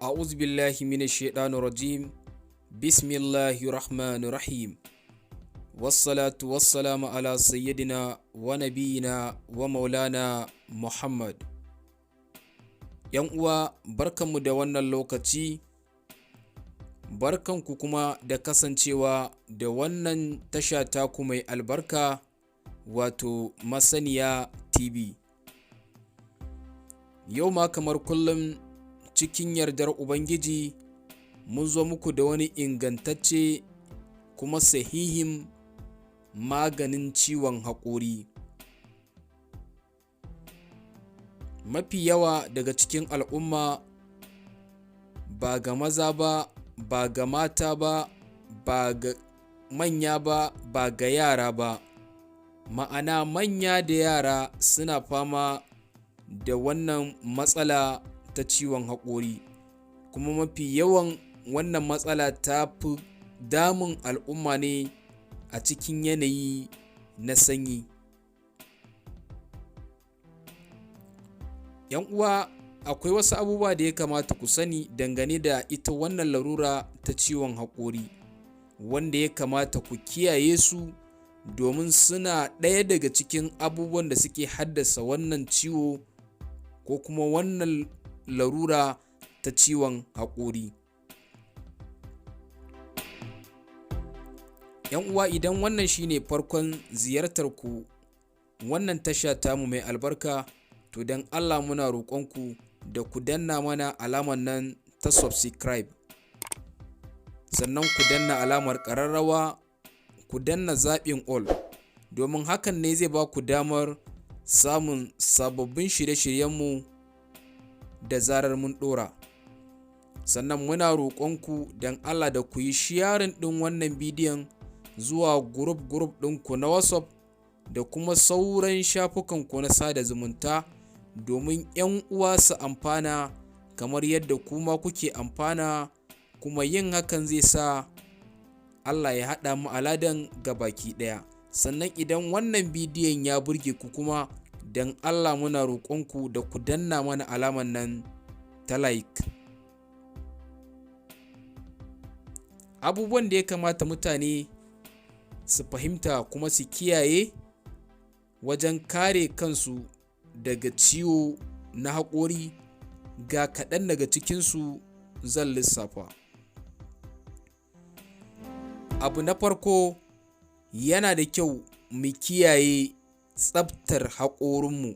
A'udhu billahi minash shaitanir rajim. Bismillahir rahmanir rahim. Wassalatu wassalamu ala sayyidina wa nabiyina wa maulana Muhammad. ‘Yan uwa, barkanmu da wannan lokaci, barkanku kuma da kasancewa da wannan tasha taku mai albarka, wato Masaniya TV. Yau ma kamar kullum, cikin yardar Ubangiji, mun zo muku da wani ingantacce kuma sahihin maganin ciwon haƙori. Mafi yawa daga cikin al'umma, ba ga maza ba, ba ga mata ba, ba ga manya ba, ba ga yara ba, ma'ana manya da yara, suna fama da wannan matsala ta ciwon haƙori. Kuma mafi yawan wannan matsala ta fi damun al'umma ne a cikin yanayi na sanyi. ‘Yan uwa, akwai wasu abubuwa da ya kamata ku sani dangane da ita wannan larura ta ciwon haƙori, wanda ya kamata ku kiyaye su, domin suna ɗaya daga cikin abubuwan da suke haddasa wannan ciwo ko kuma wannan larura ta ciwon haƙori. ‘Yan uwa, idan wannan shi ne farkon ziyartar ku wannan tasha tamu mai albarka, to don Allah muna roƙonku da ku danna mana alamar nan ta subscribe, sannan ku danna alamar ƙararrawa, ku danna zaɓin all, domin hakan ne zai ba ku damar samun sababbin shirye-shiryenmu da zarar mun ɗora. Sannan muna roƙonku don Allah da ku yi sharing ɗin wannan bidiyon zuwa group group ɗinku na WhatsApp da kuma sauran shafukanku na sada zumunta, domin 'yan uwa su amfana kamar yadda kuma kuke amfana. Kuma yin hakan zai sa Allah ya haɗa mu a ladan gabaki ɗaya. Sannan idan wannan bidiyon ya burge ku kuma, don Allah muna roƙonku da ku danna mana alamar nan ta like. Abubuwan da ya kamata mutane su fahimta kuma su kiyaye wajen kare kansu daga ciwo na haƙori, ga kaɗan daga cikinsu zan lissafa. Abu na farko, yana da kyau mu kiyaye tsaftar haƙorinmu.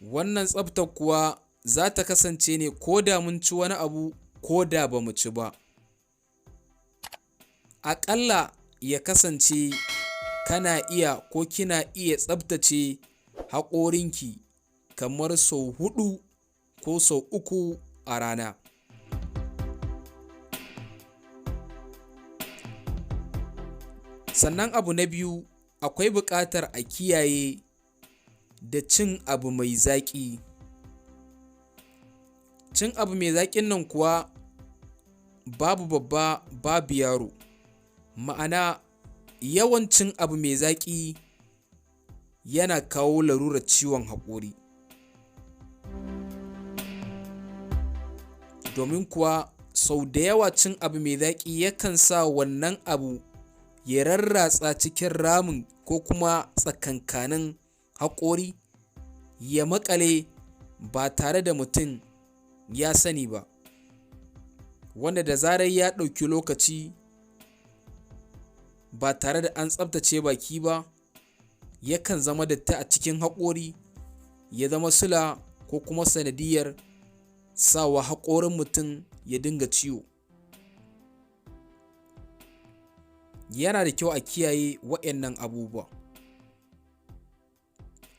Wannan tsaftar kuwa za ta kasance ne ko da mun ci wani abu ko da ba mu ci ba. Aƙalla ya kasance kana iya ko kina iya tsaftace haƙorinki kamar sau 4 ko sau 3 a rana. Sannan abu na biyu, akwai buƙatar a kiyaye da cin abu mai zaƙi. Cin abu mai zaƙin nan kuwa babu babba babu yaro, ma'ana yawan cin abu mai zaƙi yana kawo larurar ciwon haƙori. Domin kuwa sau da yawa cin abu mai zaƙi yakan sa wannan abu ya rarratsa cikin ramin ko kuma tsakankanin haƙori, ya maƙale ba tare da mutum ya sani ba, wanda da zarar ya ɗauki lokaci ba tare da an tsaftace baki ba, yakan zama datti a cikin haƙori, ya zama sila ko kuma sanadiyyar sawa haƙorin mutum ya dinga ciwo. Yana da kyau a kiyaye waɗannan abubuwa.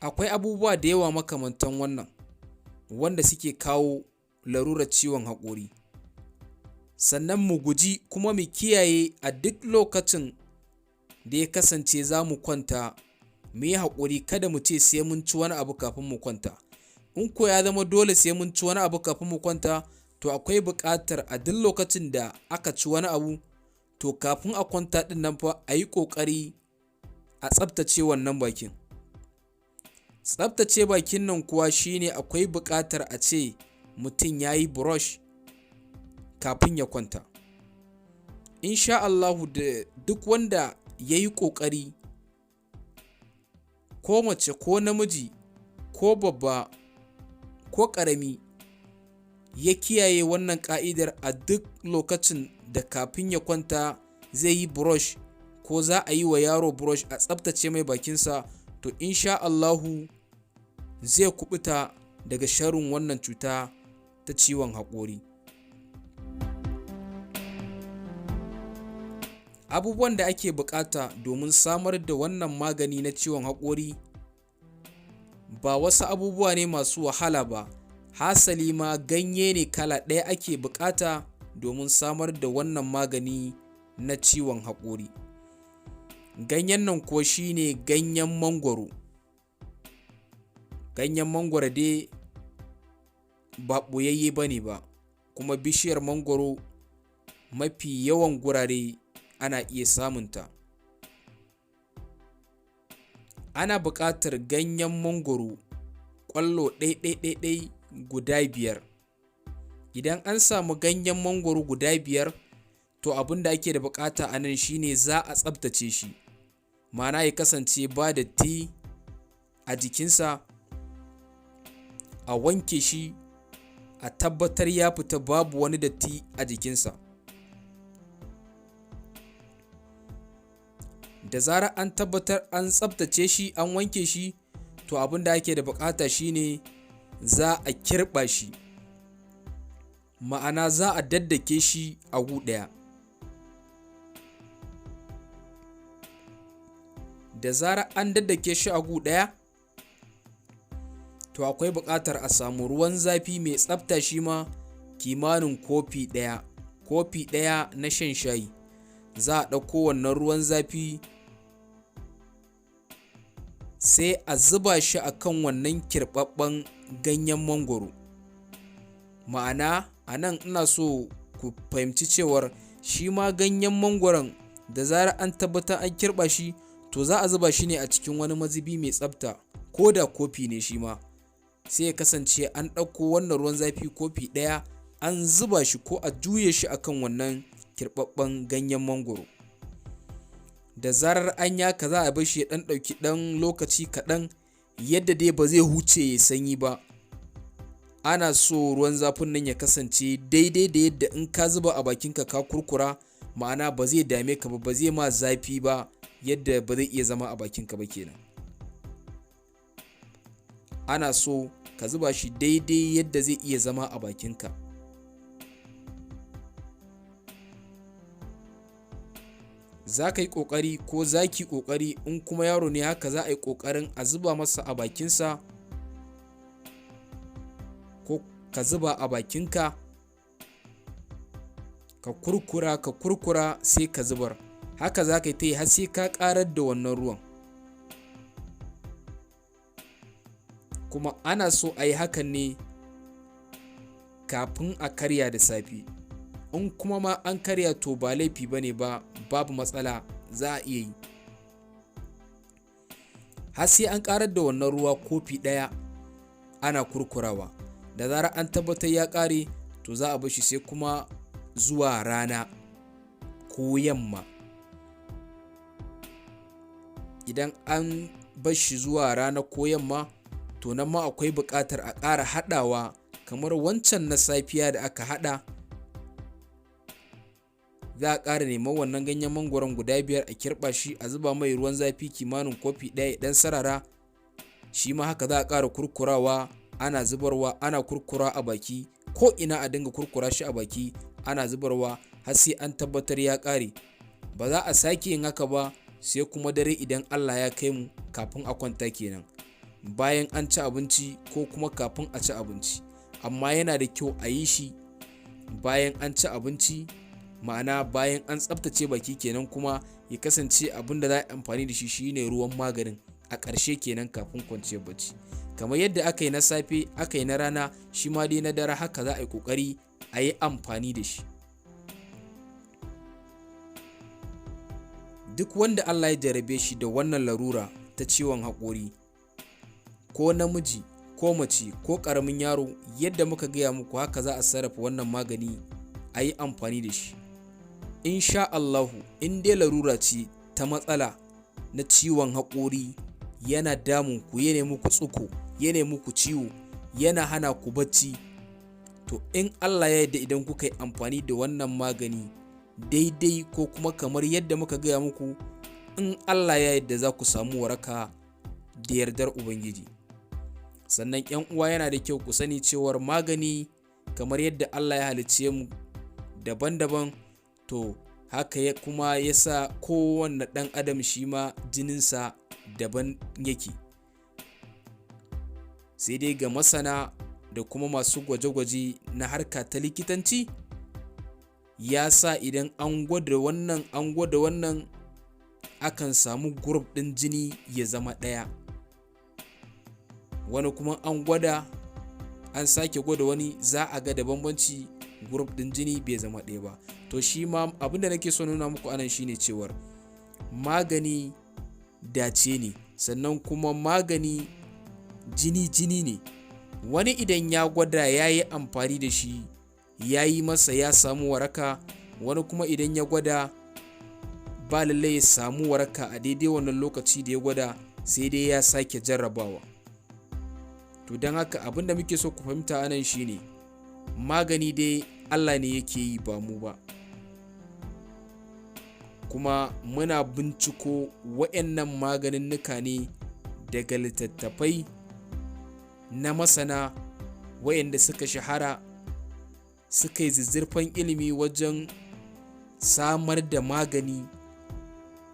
Akwai abubuwa da yawa makamantan wannan wanda suke kawo larurar ciwon haƙori. Sannan mu guji kuma mu kiyaye, a duk lokacin da ya kasance za mu kwanta, mu yi haƙuri, kada mu ce sai mun ci wani abu kafin mu kwanta. In ko ya zama dole sai mun ci wani abu kafin mu kwanta, to akwai buƙatar a duk lokacin da aka ci wani abu, to kafin a kwanta ɗin nan fa a yi ƙoƙari a tsaftace wannan bakin. Tsaftace bakin nan kuwa shine akwai buƙatar a ce mutum ya yi brush kafin ya kwanta. Insha Allahu da duk wanda ya yi ƙoƙari, ko mace ko namiji ko babba ko ƙarami, ya kiyaye wannan ƙa'idar a duk lokacin da kafin ya kwanta zai yi brush ko za a yi wa yaro brush a tsaftace mai bakinsa, to insha Allahu zai kuɓuta daga sharrin wannan cuta ta ciwon haƙori. Abubuwan da ake buƙata domin samar da wannan magani na ciwon haƙori ba wasu abubuwa ne masu wahala ba, hasali ma ganye ne kala ɗaya ake buƙata domin samar da wannan magani na ciwon haƙori. Ganyen nan kuwa shine ganyen mangwaro. Ganyen mangwaro dai ba ɓoyayye ba ne ba, kuma bishiyar mangwaro mafi yawan gurare ana iya samunta. Ana buƙatar ganyen mangwaro ƙwallo ɗai-ɗai guda 5. Idan an samu ganyen mangwaro guda 5, to abin da ake da buƙata a nan shine za a tsaftace shi, ma'ana ya kasance ba datti a jikinsa, a wanke shi, a tabbatar ya fita babu wani datti a jikinsa. Da zarar an tabbatar an tsaftace shi an wanke shi, to abin da ake da buƙata shine za a kirɓa shi, ma'ana za a daddake shi a gu ɗaya. Da zarar an daddake shi a gu ɗaya, to akwai buƙatar a samu ruwan zafi mai tsafta shi ma kimanin kofi ɗaya, kofi ɗaya na shan shayi. Za a ɗauko wannan ruwan zafi sai a zuba shi a kan wannan kirɓaɓɓen ganyen mangwaro. Ma'ana a nan ina so ku fahimci cewar shi ma ganyen mangwaron da zarar an tabbatar an kirɓa shi, to za a zuba shi ne a cikin wani mazubi mai tsafta, ko da kofi ne shi ma. Sai ya kasance an ɗauko wannan ruwan zafi kofi ɗaya an zuba shi ko a juye shi a kan wannan kirɓaɓɓen ganyen mangwaro. Da zarar an yi haka za a bar shi ya ɗan ɗauki ɗan lokaci kaɗan yadda dai ba zai huce ya sanyi ba. Ana so ruwan zafin nan ya kasance daidai da yadda in ka zuba a bakinka ka kurkura, ma'ana ba zai dame ka ba, ba zai ma zafi ba yadda ba zai iya zama a bakinka ba kenan. Ana so ka zuba shi daidai yadda zai iya zama a bakinka. Za ka yi ƙoƙari ko za ki yi ƙoƙari, in kuma yaro ne haka za a yi ƙoƙarin a zuba masa a bakinsa ko ka zuba a bakinka, ka kurkura ka kurkura sai ka zubar. Haka za ka yi ta yi har sai ka ƙarar da wannan ruwan. Kuma ana so a yi hakan ne kafin a karya da safe. In kuma ma an karya to ba laifi ba ne ba, babu matsala, za a iya yi. Har sai an ƙarar da wannan ruwa kofi ɗaya ana kurkurawa. Da zarar an tabbatar ya ƙare, to za a bar shi sai kuma zuwa rana ko yamma. Idan an bar shi zuwa rana ko yamma, to nan ma akwai buƙatar a ƙara haɗawa kamar wancan na safiya da aka haɗa. Za a ƙara neman wannan ganyen mangwaron guda 5 a kirɓa shi, a zuba mai ruwan zafi kimanin kofi ɗaya ya ɗan sarara. Shi ma haka za a ƙara kurkurawa, ana zubarwa, ana kurkura a baki, ko ina a dinga kurkura shi a baki ana zubarwa har sai an tabbatar ya ƙare. Ba za a sake yin haka ba sai kuma dare idan Allah ya kai mu kafin a kwanta kenan, bayan an ci abinci ko kuma kafin a ci abinci. Amma yana da kyau a yi shi bayan an ci abinci, ma'ana bayan an tsaftace baki kenan, kuma ya kasance abin da za a yi amfani da shi shine ruwan maganin a ƙarshe kenan kafin kwanciyar bacci. Kamar yadda aka yi na safe aka yi na rana, shi ma dai na dare haka za a yi ƙoƙari a yi amfani da shi. Duk wanda Allah ya jarabe shi da wannan larura ta ciwon haƙori, ko namiji ko mace ko ƙaramin yaro, yadda muka gaya muku haka za a sarrafa wannan magani a yi amfani da shi. Insha Allahu, in dai larura ce ta matsala na ciwon haƙori yana damun ku, yana muku tsuko, yana muku ciwo, yana hana ku bacci, to in Allah ya yarda idan kuka yi amfani da wannan magani daidai ko kuma kamar yadda muka gaya muku, in Allah ya yarda za ku samu waraka da yardar Ubangiji. Sannan 'yan uwa, yana da kyau ku sani cewar magani, kamar yadda Allah ya halicce mu daban-daban, to haka ya kuma ya sa kowanne ɗan adam shi ma jininsa daban yake. Sai dai ga masana da kuma masu gwaje-gwaje na harka ta likitanci, ya sa idan an gwada wannan, an gwada wannan, akan samu group ɗin jini ya zama ɗaya. Wani kuma an gwada, an sake gwada wani, za a ga da bambanci, group ɗin jini bai zama ɗaya ba. To shi ma abin da nake so nuna muku anan shine cewar magani dace ne, sannan kuma magani jini jini ne. Wani idan ya gwada ya yi amfani da shi, ya yi masa, ya samu waraka. Wani kuma idan ya gwada, ba lallai ya samu waraka a daidai wannan lokaci da ya gwada, sai dai ya sake jarrabawa. To don haka abin da muke so ku fahimta anan shine magani dai Allah ne yake yi, ba mu ba. Kuma muna binciko wa'annan maganinnika ne daga littattafai na masana wa'anda suka shahara, suka yi zuzzurfan ilimi wajen samar da magani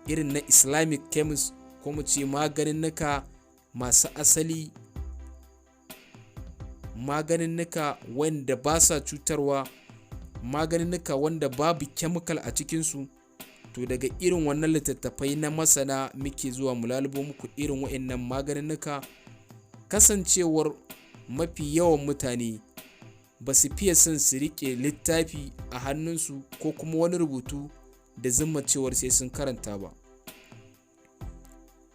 irin na Islamic chemist, ko mu ce maganinnika masu asali, maganinnika wanda ba sa cutarwa, maganinnika wanda babu chemical a cikinsu. To daga irin wannan littattafai na masana muke zuwa mu lalubo muku irin wa'annan maganinnika. Kasancewar mafi yawan mutane ba su fiye son su riƙe littafi a hannunsu ko kuma wani rubutu da zumma cewar sai sun karanta ba,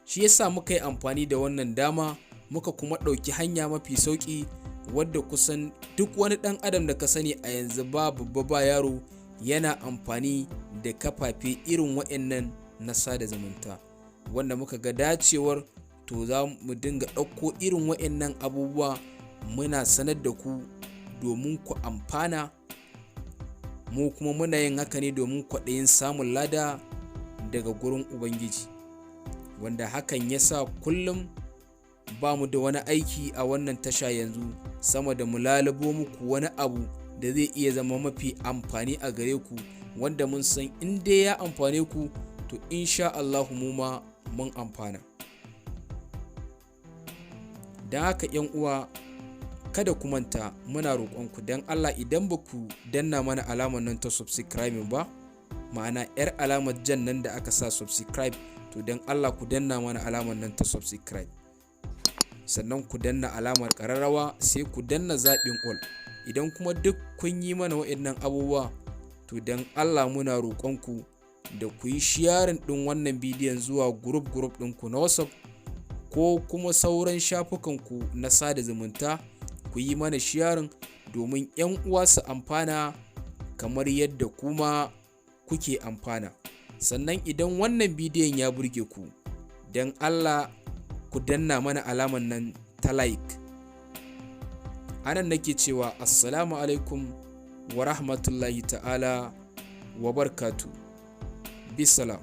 shi yasa muka yi amfani da wannan dama, muka kuma ɗauki hanya mafi sauƙi wadda kusan duk wani ɗan adam da ka sani a yanzu, ba babba ba yaro, yana amfani da kafafe irin waɗannan na sada zumunta, wanda muka ga dacewar to za mu dinga ɗauko irin waɗannan abubuwa muna sanar da ku domin ku amfana. Mu kuma muna yin haka ne domin kwaɗayin samun lada daga gurin Ubangiji, wanda hakan ya sa kullum ba mu da wani aiki a wannan tasha yanzu sama da mu lalubo muku wani abu da zai iya zama mafi amfani a gare ku, wanda mun san in dai ya amfane ku, to insha Allahu mu ma mun amfana. Don haka 'yan uwa, kada ku manta, muna roƙonku don Allah, idan ba ku danna mana alamar nan ta subscribing ba, ma'ana 'yar alamar jan nan da aka sa subscribe, to don Allah ku danna mana alamar nan ta subscribe, sannan ku danna alamar ƙararrawa, sai ku danna zaɓin all. Idan kuma duk kun yi mana waɗannan abubuwa, to don Allah muna roƙonku da ku yi sharing ɗin wannan bidiyon zuwa group group ɗinku na WhatsApp ko kuma sauran shafukanku na sada zumunta. Ku yi mana sharing domin 'yan uwa su amfana kamar yadda kuma kuke amfana. Sannan idan wannan bidiyon ya burge ku, don Allah ku danna mana alamar nan ta like. Anan nake cewa assalamu alaikum wa rahmatullahi ta'ala wa barkatu. Bisalam.